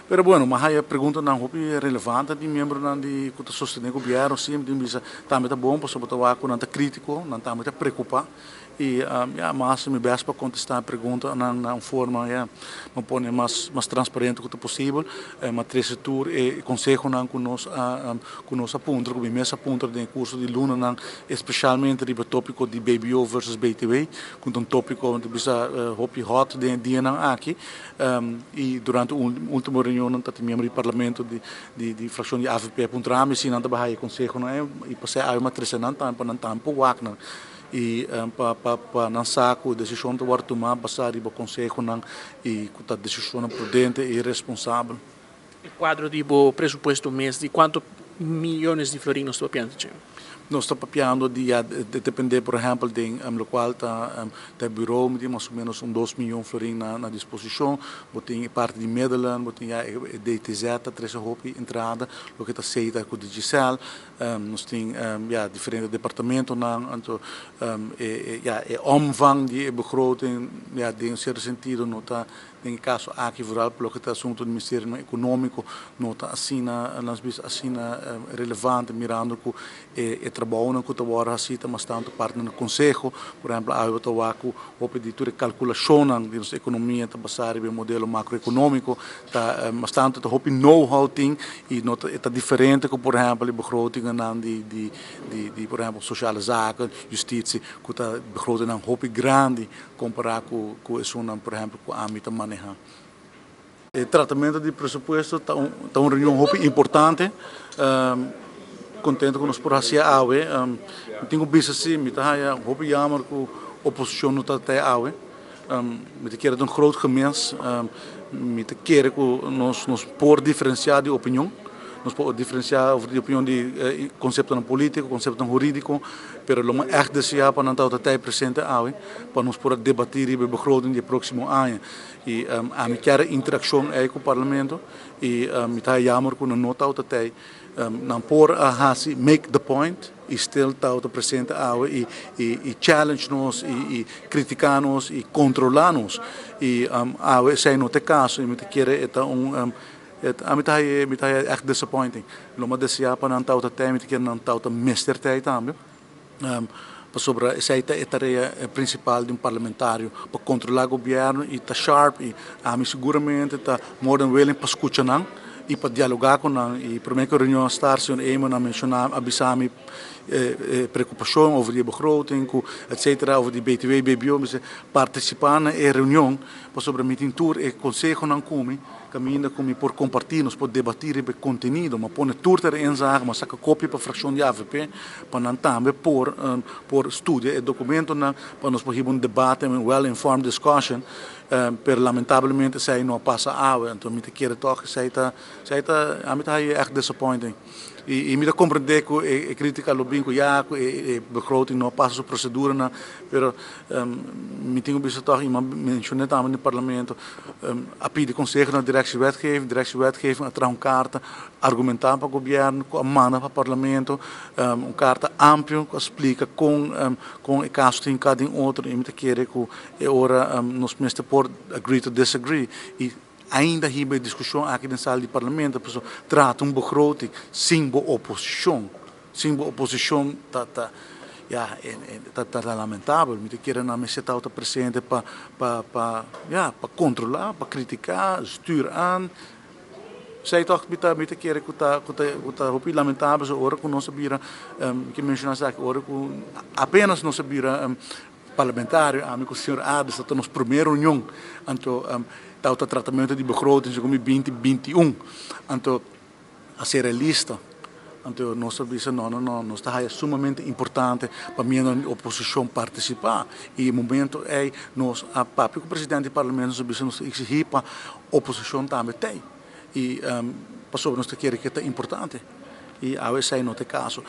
Pero bueno, m'a haya preguntanan hopi relevante di miembronan di ku ta sostené gobièrnu, sí, mi tin bisa tambe ta bon pasobra ta wak ku nan ta krítiko, nan tambe ta preokupá. I ya, m'a hasi mi bèst pa kontestá e preguntanan na un forma, ya, mi pone mas mas transparente ku ta posibel. M'a trese tur e konsehonan ku nos a ku nos a puntra, ku mi mes a puntra den e kurso di lunanan, espeshalmente riba e tópiko di BBO versus BTW, ku ta un tópiko mi ta bisa hopi hòt den e dianan aki. I durante último reunionnan ta tin miembro di parlamento di di frakshon di avp a puntra mi si nan ta bai haya konsehonan ei i pasei awe mi a trese nan tambe pa nan tambe por wak nan i pa pa pa nan sa ku e desishon ta wòrdu tumá basá riba konsehonan i ku ta desishonnan prudente i responsabel. E kuadro di bo presupuesto mes di kuantu miyones di florin nos ta papiando dje? Nos ta papiando di ya depende por ehempel den lokual ta ta e bureau mi tin mas o menos un dos miyon florin na na disposishon, bo tin e parti di middelen, bo tin ya e DTZ ta trese hopi entrada, loke ta CETA ku Digicel, nos tin ya diferente departamentonan, anto e ya e omvang di e begroting ya den un sierto sentido no ta Den e kaso aki vooral pa loke ta asuntu di ministerionan ekonómiko no ta asina, nos bisa asina relevante mirando ku e e trabounan ku ta wòrdu hasí ta mas tantu parti na konseho. Por ehèmpel awe bo ta wak ku hopi di tur e kalkulashonnan di nos ekonomia ta basá riba e modelo makroekonómiko ta mas tantu ta hopi know-how tin i no ta e ta diferente ku por ehèmpel e begrotingennan di di di por ehèmpel sosiale zaken, justitsie ku ta begrotingennan hopi grandi. Kompará ku ku esunnan, por ehèmpel, ku ami ta manehá. E tratamentu di presupuesto ta un ta un reunion hopi importante. Kontentu ku nos por hasié awe. Mi tin ku bisa si mi ta haña hopi yamer ku oposishon no ta te awe. Mi ta kere ta un groot gemis. Mi ta kere ku nos nos por diferensiá di opinion. Nos por diferensiá over di opinion di konseptonan polítiko, konseptonan hurídiko, pero lo mi ègt deseá pa nan tabata tei presente awe pa nos por a debatí riba e begroting di e próksimo aña. I ami kier e interakshon ei ku parlamento i mi ta haña yammer ku nan no tabata tei. Nan por a hasi make the point i still tabata presente awe i i challenge nos i i kritiká nos i kontrolá nos. I awe esei no ta e kaso i mi ta kere e ta un Ami ta haye, mi ta haye ègt disappointing. Lo mi a deseá pa nan tawata tei, mi ta kere nan tawata mester tei tambe, pasobra esei ta e tarea prinsipal di un parlamentario, pa kontrolá gobièrnu i ta sharp i ami seguramente ta more than willing pa skucha nan i pa dialogá ku nan. I promé ku e reunion a start, señor Eman a menshoná, a bisa mi e preokupashon over di e begroting ku etsetera, over di BTW, BBO, mi bisa partisipá na e reunion pasobra mi tin tur e konsehonan ku mi. Kaminda ku mi por kompartí, nos por debatí riba e kontenido. Mi a pone tur ter inzage, mi a saka kopia pa frakshon di avp pa nan tambe por por studia e dokumentonan pa nos por hiba un debate, un well informed discussion. Pero lamentablemente esei no a pasa awe. Anto mi ta kere tòg esei ta esei ta ami ta haña ègt disappointing. I i mi ta komprendé ku e e krítika lo bin ku ya ku e e begroting no a pasa su proseduranan, pero mi tin ku bisa tòg i mi a menshoné tambe den parlamento, A pidi konseho na Directie Wetgeving, Directie Wetgeving a traha un karta argumentá pa gobièrnu ku a manda pa parlamento, un karta amplio ku a splika kon kon e kaso tin hinká den otro i mi ta kere ku e ora nos mester por agree to disagree i ainda hiba e diskushon aki den sala di parlamento pasobra trata un begroting sin bo oposishon. Sin bo oposicion ta ta ya ta ta lamentabel. Mi ta kere nan mester tabata presente pa pa pa ya pa controla, pa critica, stuur aan. Esey toch mi ta mi ta kere cu ta cu ta cu ta hopi lamentabel so ora cu nos a bira mi ke menciona esaki ora cu apenas nos a bira parlamentario ami cu señor Aders ta nos prome reunion anto tabata tratamento di begroting segun mi binti 21 anto a ser realista. Anto nos a bisa no, no, no, nos ta haya sumamente importante pa miembronan di oposicion participa. Y e momento ey nos a papia cu presidente di parlamento, nos a bisa nos ta exigi pa oposicion tambe tey. Y pasobra nos ta kere ke ta importante. Y awe esey no ta e caso.